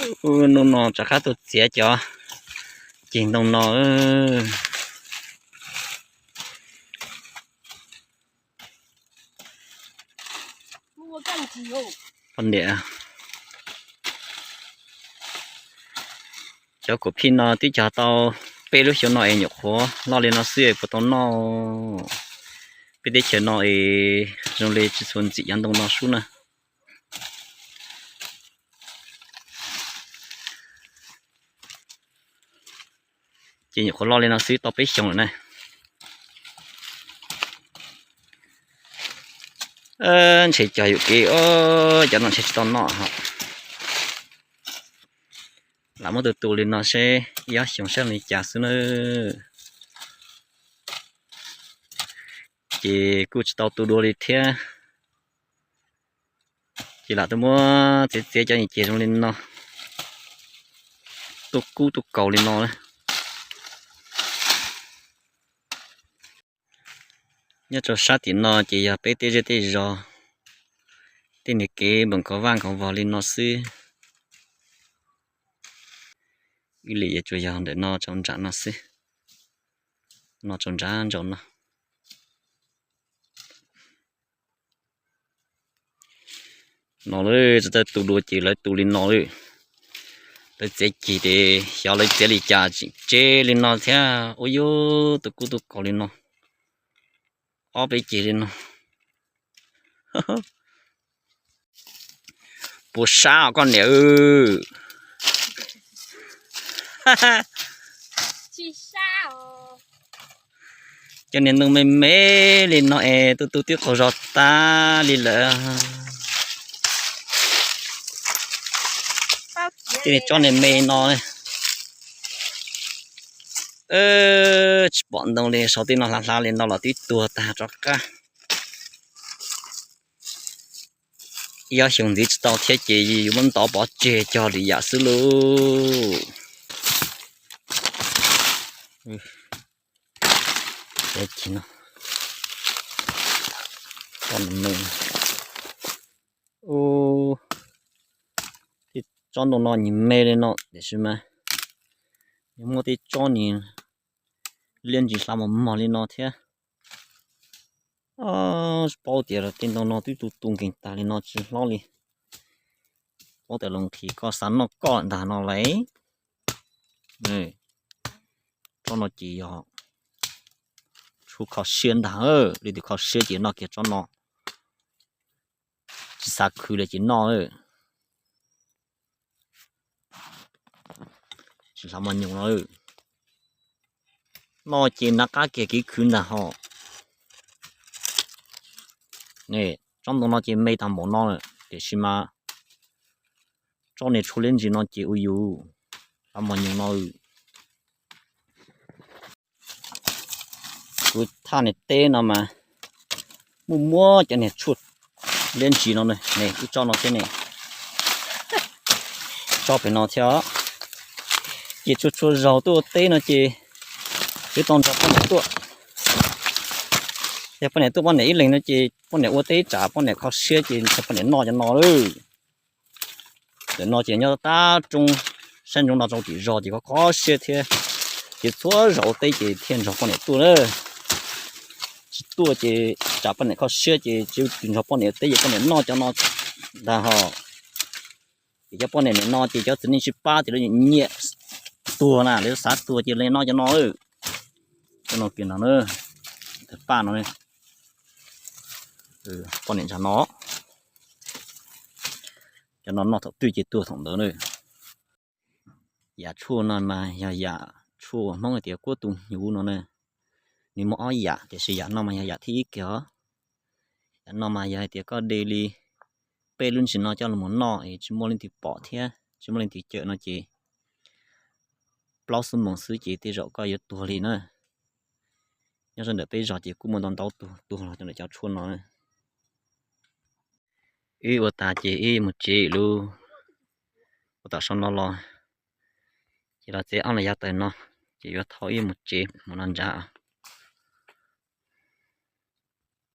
Ub, hnub no rov qab tuaj txiav cov ceg ntoo no. Poj niam, cov kuv phij no twb cog tau peb lub xyoo no es nyuam qhuav loj li no xwb puas tau noj. Peb teb chaws no es zoo li tsis txhuam ntxim cov ntoo no sub na. Ces nyuam qhuav loj li no xwb tau peb xyoos lawm na. Ntshe cog yuam kev, cov no ntshe tsis tau noj hos. Lam muab tus tu li no seb ib ob xyoos seb li cas xwb na. Ces kuj tsis tau tu dua li thiab. Ces lam tuaj muab txiav txiav cov niag ceg zoo li no, tuaj kub tuaj kaus li no. Nyob rau sab tim no ces yog peb tej zej tej zos, tej niag kev npam nkov vaj nkov vog li no xwb. Ib li yuav tsuas yog ntawm no rau nram no xwb, no rau nram ntsaum no. No lawv tsis tau tu dua ces lawv tu li no lawm. Lawv txiav ceg ces xyov lawv txiav li cas tseem tseb li no thiab. Ua yus tus kub tus kaus li no, ob peb ceg li no. Puas sab os koj niam? Cov niag ntoo me me li no es tu tu twb qaug zog tag li lawm. Tej niag tsob niag me no, tsis pom ntoo li, saum tej no hlav hlav li no los twb tuag tag rov qab. Ib ob xyoos ntxiv tsis tau thiab ces yus muab ntov pov tseg cog li yam xwb lauj. Tej tsob ntoo no nws me li no tiam sis mas yog muaj tej tsob nws liab ntsis hlav mos mos li no thiab. Tsis paub tias tej ntoo no twb tu tu nkees tag li no tsis hlob li. Paub tias los nqhis koj xav noj koj ntag no lauj. Tsob no ces yog tshuaj kho siab ntag, leej twg kho siab ces noj kiag tsob no. Tsis xav khwv li ces noj. Tsis hlav mos nyoos no, noj ces nab qab kiag kev khwv ntag hos. Tsob ntoo no ces me tag npaum no lawm tiam sis mas tsob niag tshuaj liab ntsis no ces ua yus hlav mos nyoos no. Kuv thaj niag teb no mas muaj muab cov niag tshuaj liab ntsis no ne, wb tsob no thiab ne, tsob pem no thiab. Ces tsuas tsuas zaug tuaj ua teb no ces twb tau nrog poj niam tuaj. Yog poj niam tuaj poj niam ib leeg no ces poj niam ua teb tsam poj niam kho siab ces nrog poj niam noj cov no lawm. Ntawm no ces nyob tab roob sab ntsoov no rau tim zos ces kho kho siab thiab, ces txhua zaus ua teb ces thiaj nrog poj niam tuaj na. Tsis tuaj ces tsam poj niam kho siab ces tsis nrog poj niam ua teb ces poj niam noj cov no ntag hos. Ces cov poj niam nim no ces cov txiv neej tsis pab ces lawv nyiam tuag na, lawv xav tuag ces lawv noj cov no. Cov no kiag no, paj no, poj niam ntshav no, cov no noj thaum twg ces tuag thaum ntawd na. Yam tshuaj no mas yog yam tshuaj uas Hmoob hais tias kuab tus hnyuv no na. Nws muaj ob yam tiam sis yam no mas yog yam thib ib kiag os. Yam no mas yog hais tias koj de li peb lub ntsis no coj los mus noj es tsis muaj leej twg pom thiab tsis muaj leej twg cawm no ces plaub xuab moos xwb ces tej zaum koj yuav tuag li na. Nyob rau ntawm peb zos ces kuj muaj ntau ntau tus tuag los rau ntawm cov tshuaj no. Ib ua tas ces ib mus tsev lawm. Ua tom sau no los ces los txiav ob los yav tawm no ces yuav thau ib mus tsev mus no ntag.